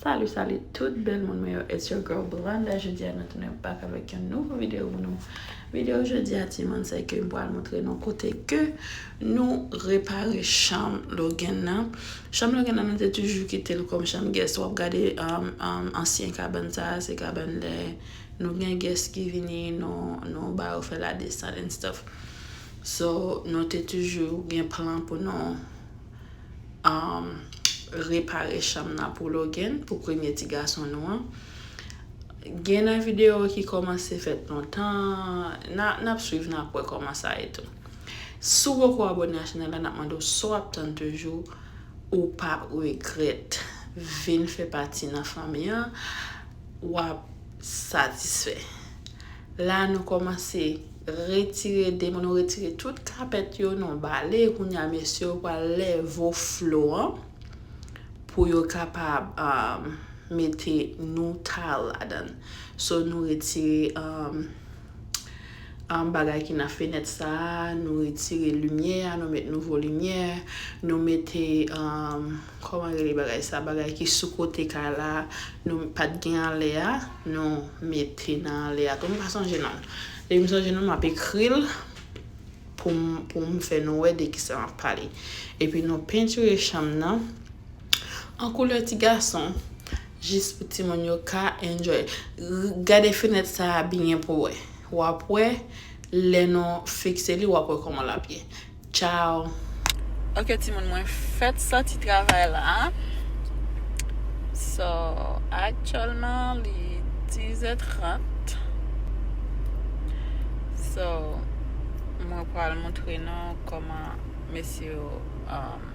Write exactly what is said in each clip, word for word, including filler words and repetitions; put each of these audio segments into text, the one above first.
Salut, salut tout bèl moun mwen yo, it's your girl Blonda. Jodi a nou tounen back avèk yon nouvo videyo pou nou. Videyo jodi a timoun, se ke m pral montre nou kote ke nou repare chanm Logan nan. Chanm Logan nan nou te toujou kite l kòm chanm guest. W ap gade um, um, ansyen kabann sa, se kabann lè nou gen guest ki vini, nou, nou ba yo fè la descente and stuff. So, nou te toujou gen plan pou nou um, repare chanm nan pou Logan, pou premye ti gason nou an. Gen nan videyo ki kòmanse fèt lontan, n a, n ap swiv, n ap wè kòman sa ye tou. Si w poko abòne a chanèl la, n ap mande w sa w ap tann toujou, ou p ap regrèt. Vin fè pati nan fanmi an, w ap satisfè. La, nou kòmanse retire de, nou retire tout kapèt yo, nou bale. Kounye a, mesye yo pral leve flo an pou yo kapab um, mete nou tile ladan. So, nou retire um, um, bagay ki nan fenèt sa a, nou retire limyè a, nou met nouvo limyè, nou mete um, kòman rele bagay sa, bagay ki sou kote kay la, nou pa t gen anlè a, nou mete nan anlè a tou. M pa sonje non l. Depi m sonje non l, m ap ekri l pou m, pou m fè nou wè de kisa m ap pale. Epi nou pentire chanm nan an koulè ti gason, jis pou timoun yo ka enjoy. Gade fenèt sa a byen pou wè. W ap wè, lè nou fikse li, w ap wè kòman l ap ye. Ciao. Ok, timoun, mwen fèk sòti travay la. So, aktyèlman, li dizè trant. So, mwen pral montre nou kòman mesye yo um,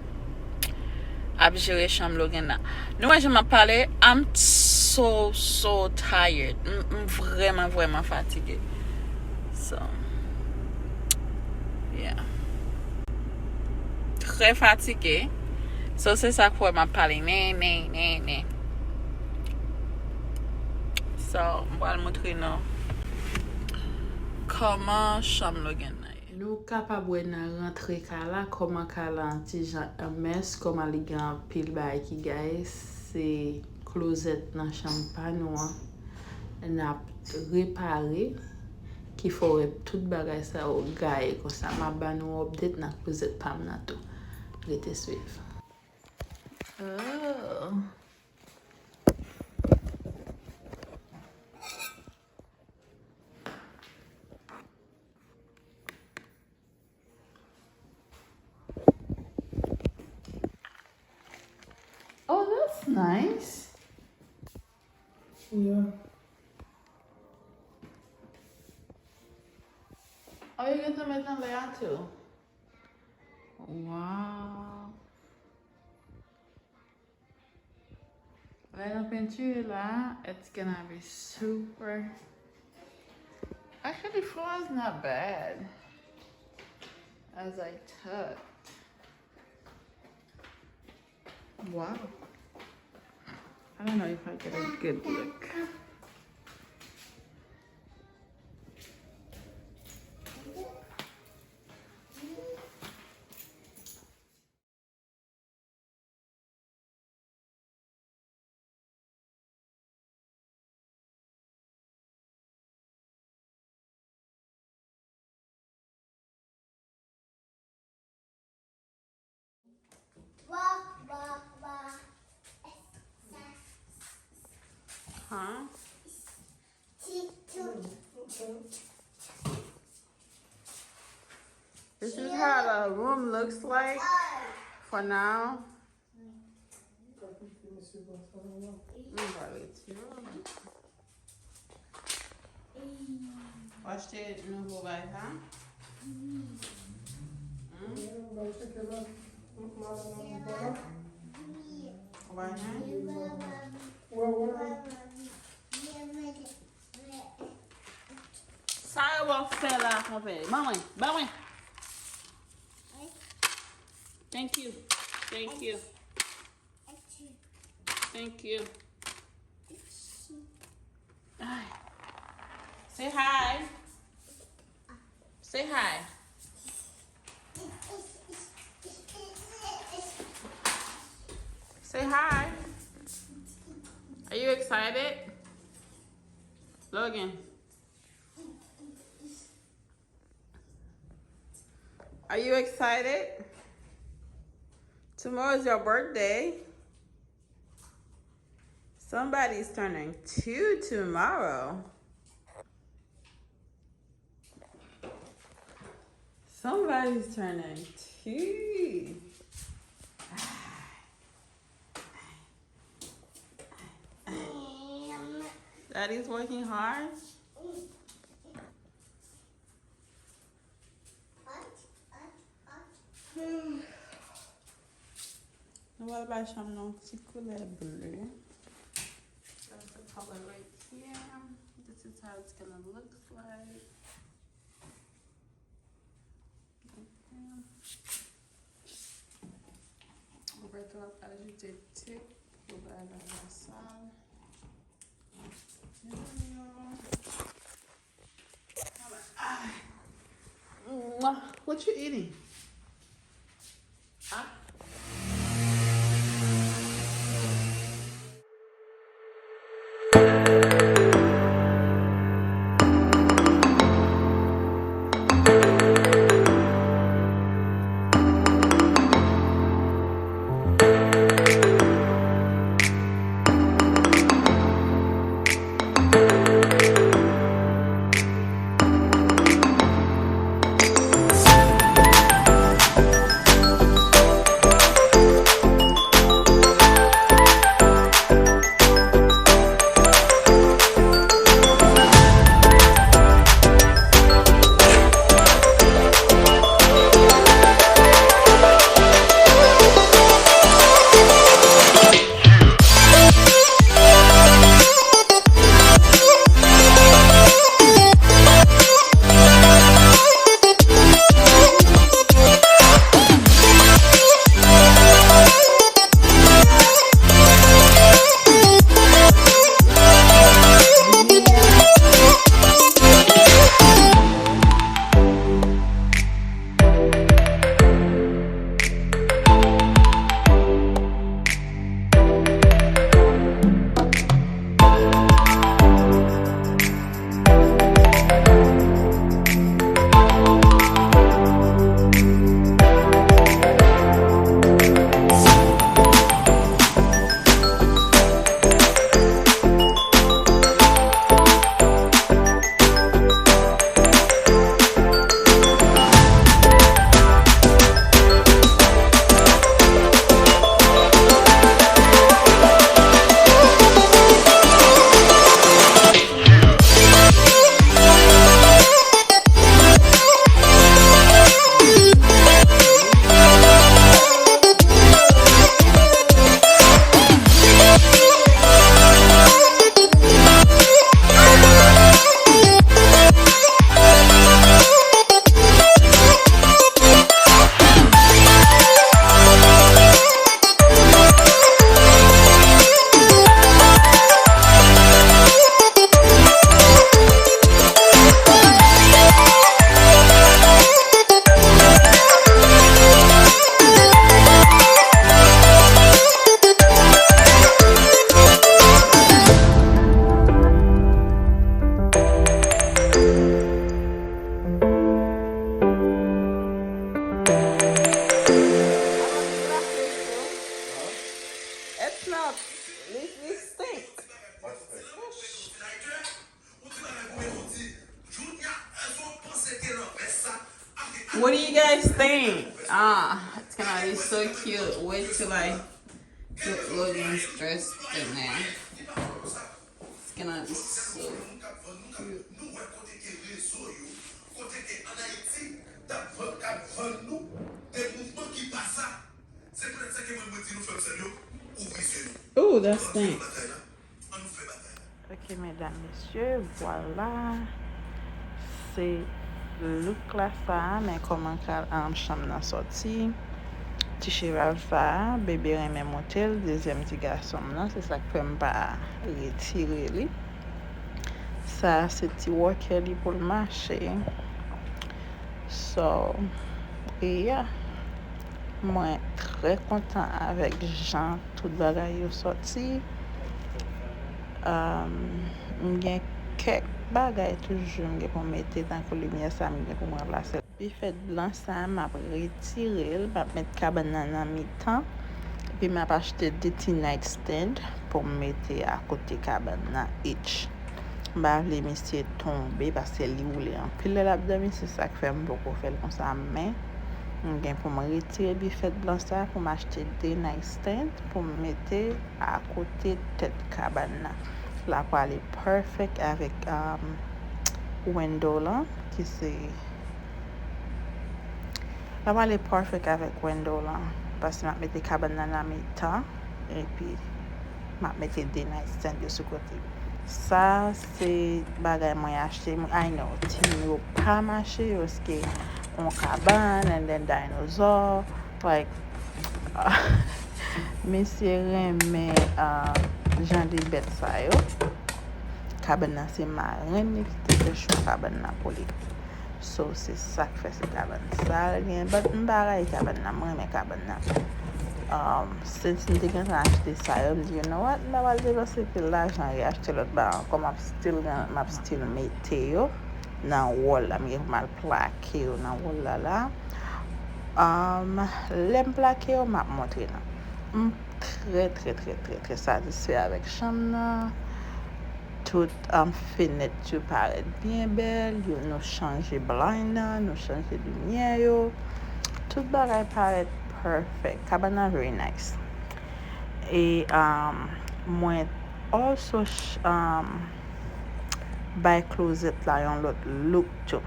ap jere chanm Logan nan. Nou wè jan m ap pale, I'm so, so tired. M, m vrèman, vrèman fatige. So, yeah. Trè fatige. So, se sa k fè m ap pale. Men, men, men, men. So, m pral montre nou kòman chanm Logan nan ye. Nou kapab wè nan rantre kay la, kòman kay la an ti jan a mess, kòman li gen anpil bagay ki gaye, se klozèt nan chanm pa nou an. N ap repare, ki fè w wè tout bagay sa yo gaye konsa. M ap ba nou update nan klozèt pa m nan tou. Rete swiv. Oh. Oh, that's nice. Yeah. Oh, you get to make them layer too. Wow. Lè nou pentire la, it's gonna be super. Actually, floor is not bad as I thought. Wow. I don't know if I get a good look. Huh? This is how the room looks like for now. Ou achte nouvo bagay sa? Hmm? Ou pa gen? Sa yo ba w fè la, konpè? Ban mwen, ban mwen. Thank you. Thank you. Thank you. Ay. Say hi. Say hi. Say hi. Excited? Logan, are you excited? Tomorrow's your birthday. Somebody's turning two tomorrow. Somebody's turning two. Daddy's working hard. Nou pral bay chanm nan yon ti koulè ble. That's the color right here. This is how it's gonna look like. Right there. Ou pral ajoute tip pou bagay la sal. Mwah. What you eating? Huh? It smells, it, it stinks. What do you guys think? Ah, it's gonna be so cute. Wait till I put Logan's dress in there. It's gonna be so cute. Ooh, that stinks. Ok, medam, mesye, vwala. Se look la sa a, men kòman ka, um, chanm nan sòti. Ti cheval sa a, bebe renmen monte l, dezyèm ti gason m nan, se sa k fè m pa retire li. Sa a se ti wòkè li pou l mache. So, yeah. Mwen trè kontan avèk jan tout bagay yo sòti. Um, m gen kèk bagay toujou m gen pou m mete, tankou limyè sa m gen pou m ranplase. Bifèt blan sa, m ap retire l, m ap met kabann nan nan mitan, epi m ap achte de ti nightstand pou m mete akote kabann nan each. M pa vle misye tonbe paske li woule anpil lè l ap dòmi, se sa k fè m poko fè l konsa, men m gen pou m retire bifèt blan sa pou m achte de nightstand pou m mete akote tèt kabann nan. L ap prale perfect avèk um, window lan, ki se l ap prale perfect avèk window lan, paske m ap mete kabann nan nan mitan, epi m ap mete de nightstand yo sou kote. Sa se bagay mwen achte. I know, timoun yo pa mache, yo ske on kabann, and then dinosaur, like, misye renmen uh, jan de bèt sa yo. Kabann nan se marenn li ki te fè chwa kabann nan pou li. So, se sa k fè se kabann sa l gen. But m pa rayi kabann nan, m renmen kabann nan. Um, since m te gentan achte sa yo, m di, you know what, m pa pral depanse pil lajan re achte lòt bagay ankò, m ap still gen, m ap still mete yo nan wòl la, m gen pou m al plake yo nan wòl la la. Um, lè m plake yo, m ap montre nou. M trè, trè, trè, trè, trè satisfè avèk chanm nan. Tout um, fenèt yo parèt byen bèl. Yo, nou chanje blind nan, nou chanje limyè yo. Tout bagay parèt perfect. Kabann nan very nice. E um, mwen also ch- um, bay closet la yon lòt look tou.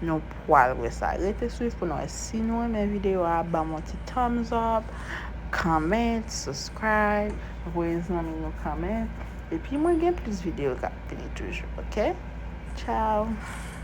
Nou pwal wè sa. Rete swiv pou nou wè. Si nou renmen videyo a, ban m yon ti thumbs up, comment, subscribe, voye zanmi nou comment. Epi mwen gen plis videyo k ap vini toujou, ok? Ciao!